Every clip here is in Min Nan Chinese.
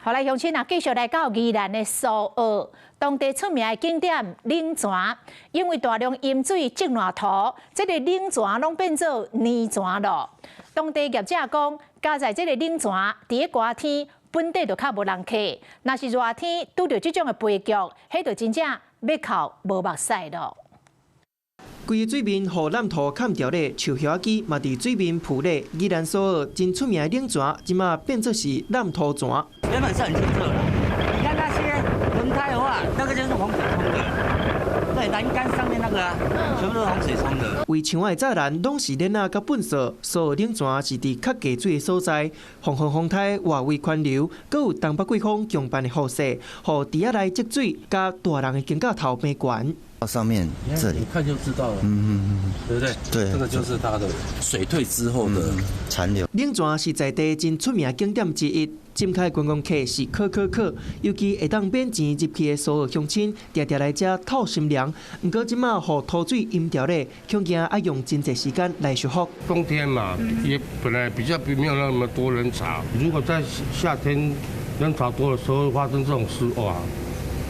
好來，鄉親啊，繼續來到宜蘭的蘇澳，當地出名的景點冷泉，因為大量淹水積爛塗，這个冷泉攏變做泥泉囉。當地業者講，佳哉這个冷泉佇咧寒天本底就較無人客，若是熱天拄著這種的悲劇，彼就真正欲哭無目屎囉。規个水面予爛塗崁牢咧，樹葉仔機嘛佇水面浮咧。宜蘭蘇澳真出名的冷泉，這馬變做是爛塗泉。原本是很清澈的，你看那些輪胎的話，那個就是洪水沖的。對，欄杆上面那個啊，全部都是洪水沖的。圍牆的柵欄攏是鏈仔佮糞掃，蘇澳冷泉是佇較低水的所在，防風風颱外圍寬流，閣有東北季風強辦的雨勢，予池仔內積水，佮大人的肩胛頭平懸。上面這裡一看就知道了，對不對？對，這個就是它的水退之後的殘留。冷泉是在地真出名景點之一，浸開觀光客是可可可，尤其會當免錢入去的蘇澳鄉親，定定來遮透心涼。毋過這馬予塗水淹牢咧，恐驚愛用真濟時間來修復。冬天嘛，也本來比較沒有那麼多人潮，如果在夏天人潮多的時候發生這種事，哇！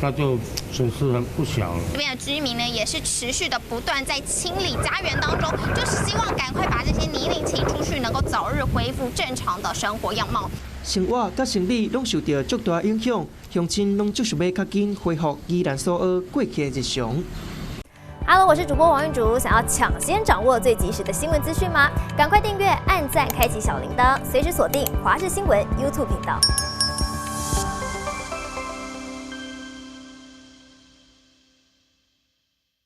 那就損失很不小了。這邊的居民呢，也是持續的不斷在清理家園當中，就是希望趕快把這些泥濘清出去，能夠早日恢復正常的生活樣貌。生活佮生理攏受著足大影響，鄉親攏足想欲較緊恢復宜蘭蘇澳過去的日常。 Hello，我是主播王玉竹，想要搶先掌握最及時的新聞資訊嗎？趕快訂閱、按讚、開啟小鈴鐺，隨時鎖定華視新聞 YouTube 頻道。